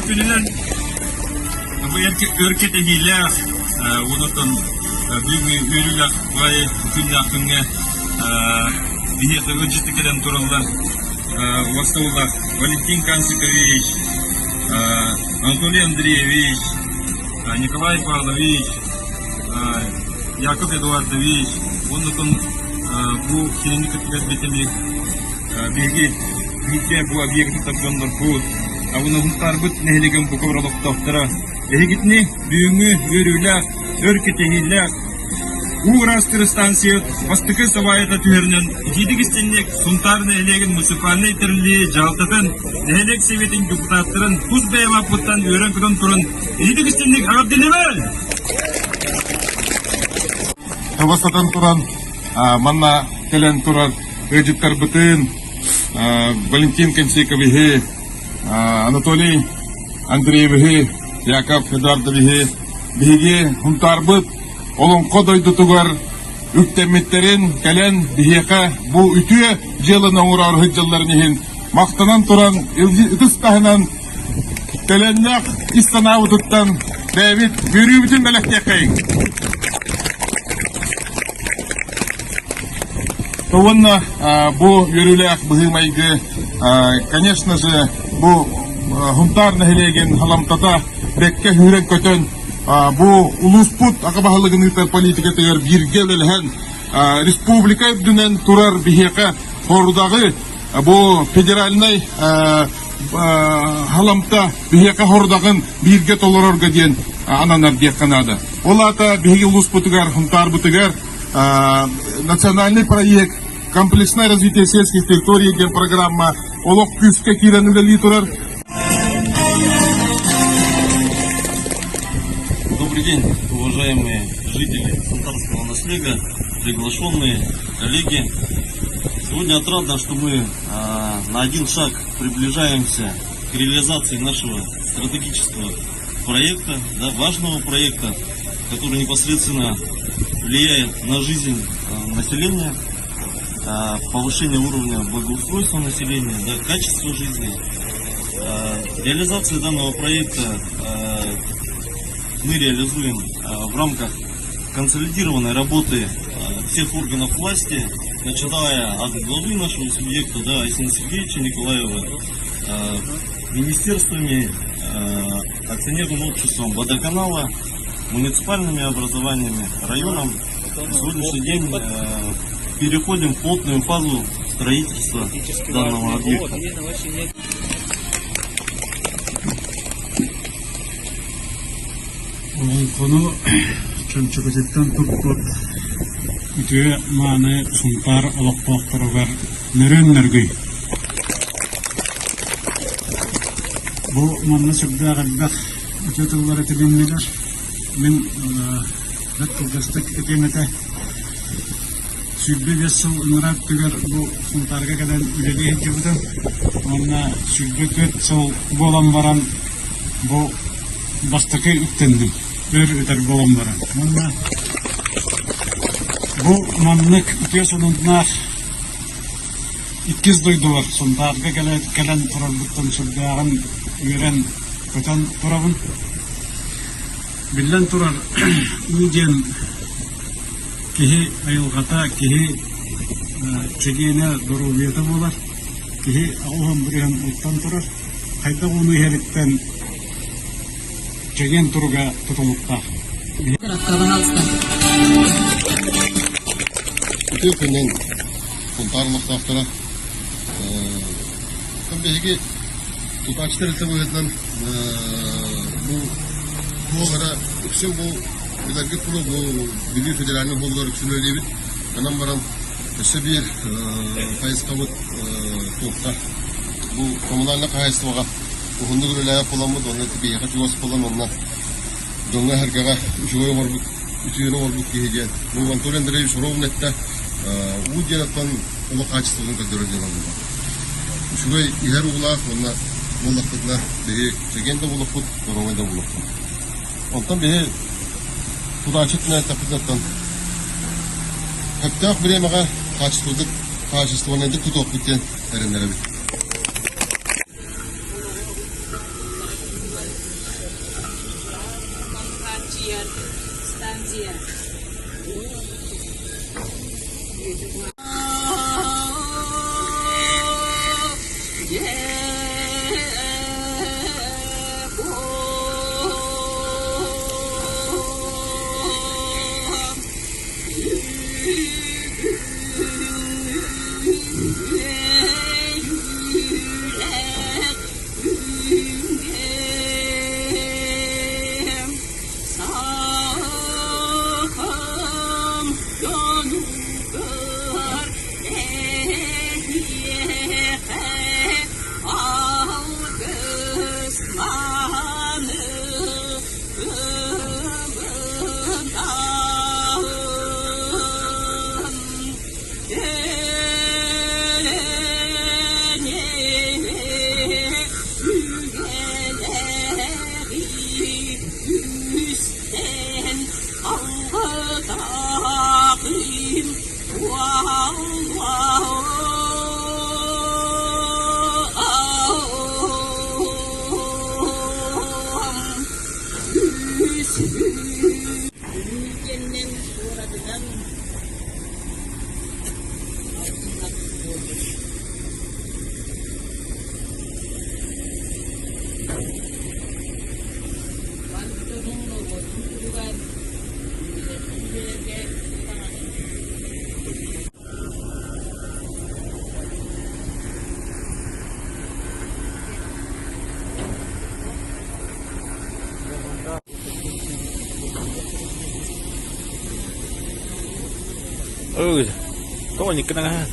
Күнүнэн бу өр кэтэһиилээх уонна бүгүҥҥү үөрүүлээх баҕайы күннээх күҥҥэ биһиэхэ ыалдьыты кэлэн тураллар уостабыллаах Валентин Кансикович, Анатолий Андреевич, Николай Павлович, Яков Эдуардович уонна бу кинини кытта битими Биһиги бииргэ бу объекты дьоннорбут, абынаһынтаарбыт нэһилиэгин бука олохтоохторо эһигитини бүгүҥҥү үөрүүлээх, өр кэтэһиилээх уу ыраастыыр станция бастакы сабаайата түһэринэн итиитик истинник Сунтаар нэһилиэгин муниципальнай тэриллии дьаһалтатын, нэһилиэк сэбиэтин депутаттарын тус бэйэм ааппыттан үөрэн-көтөн туран итиитик истинник эҕэрдэлиибин! Бастатан туран манна кэлэн турар ыалдьыттарбытын Валентин Консековиһы, Анатолий Андреевиһы, Яков Эдуардовиһы биһиги Һунтаарбыт Олоҥхо дойдутугар үктэммиттэрин кэлэн биһиэхэ бу үтүө дьыаланы оҥорор сылдьалларын иһин махтанан туран ытыс таһынан Төлөннөөх ис санаабытыттан бэйэбит үөрүүбүтүн бэлэхтиэххэйиҥ. Уонна бу үөрүүлээх быһыы-майгы, конечно же, бу Һунтаар нэһилиэгин халамтата бэккэ сүүрэн-көтөн, бу улууспут аҕа баһылыгын ыытар политикатыгар бииргэ үлэлэһэн, республика үрдүнэн турар биһиэхэ хорудаҕы бу федеральнай халамта биһиэхэ хорудаҕын бииргэ толорорго диэн ананар диэххэ наада. Ол аата биһиги улууспутугар, Һунтаарбытыгар национальный проект «Комплексное развитие сельских территорий» диэн программа олох күүскэ киирэн үлэлии турар. Добрый день, уважаемые жители Сунтарского наслега, приглашенные коллеги. Сегодня отрадно, что мы на один шаг приближаемся к реализации нашего стратегического проекта, да, важного проекта, который непосредственно влияет на жизнь населения, повышение уровня благоустройства населения, да, качество жизни. Реализация данного проекта мы реализуем в рамках консолидированной работы всех органов власти, начиная от главы нашего субъекта, да, Айсена Сергеевича Николаева, министерствами, акционерным обществом водоканала, муниципальными образованиями, районом. На сегодняшний день переходим в плотную фазу строительства данного объекта. Олоҥхону чөмчөкөтүттэн туппут үтүө мааны Сунтаар олохтоохторугар нөрүөн нөргүй! Бу манна сүрдээх элбэх үтүө тыллар этилиннилэр. Мин бэрт кылгастык этиэм этэ. 25 сыл ыныраа өттүгэр бу Сунтаарга кэлэн үлэлии сылдьыбытым. Уонна 24 сыл буолан баран бу бастакы үктэнним. Өр өтөр буолан баран. Уонна бу маннык үтүө сонуннаах иккис дойдубар Сунтаарга кэлэн турарбыттан сүрдээҕин үөрэн көтөн турабын. Биллэн турар, уу диэн киһи айылҕата, киһи чэгиэнэ, доруобуйата буолар. Киһи аҕыс бырыһан ууттан турар. Хайдах ууну иһэриттэн чэгиэн туруга тутулуктаах. Үтүө күнүнэн Сунтаар олохтоохторо. Биһиги тутааччы тэрилтэ быһыытынан бу туох эрэ үксүн бу билэргит курдук бу Бүлүү федеральнай уһуллар үксүн үлэлиибит. Онон баран өссө биир хайысхабыт туохха бу коммунальнай хаһаайыстыбаҕа уһуннук үлэлээбит буоламмыт уонна биһиэхэ чугас буолан уонна дьоҥҥо-сэргэҕэ үчүгэй оҥорбут үтүөнү оҥорбут киһи диэн бу Анатолий Андреевич ровно эттэ уу диэн оттон олох хаачыстыбатын көрдөрөр дьыала буолла. Үчүгэй иһэр уулаах уонна буоллахпытына биһи чэгиэн да буолуохпут, доруобай да буолуохпут. Онтон биһи тутааччы өттүнэн эттэхпитинэ оттон сөптөөх бириэмэҕэ хаачыстыбадык хаачыстыбаннайдык тутуохпут диэн эрэннэрэбит. хааччыйар станция. Бүлүү куоратынан алтыннар буолбут. Бар дьонун норуотун туһугар үлэлэртэн үлэлэргэ таҥаны Ừ, có những cái năng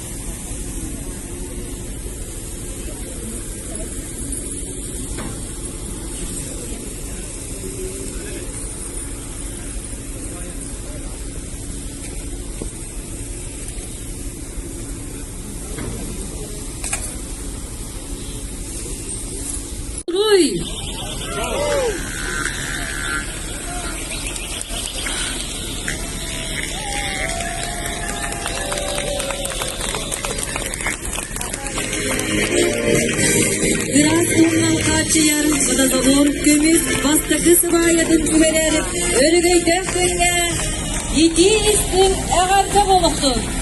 Руй! Ыраас уунан хааччыйар водозабор көмүс бастакы сыбаайатын түһэрэр өрөгөйдөөх күҥҥэ итии истиҥ эҕэрдэ буолуохтун!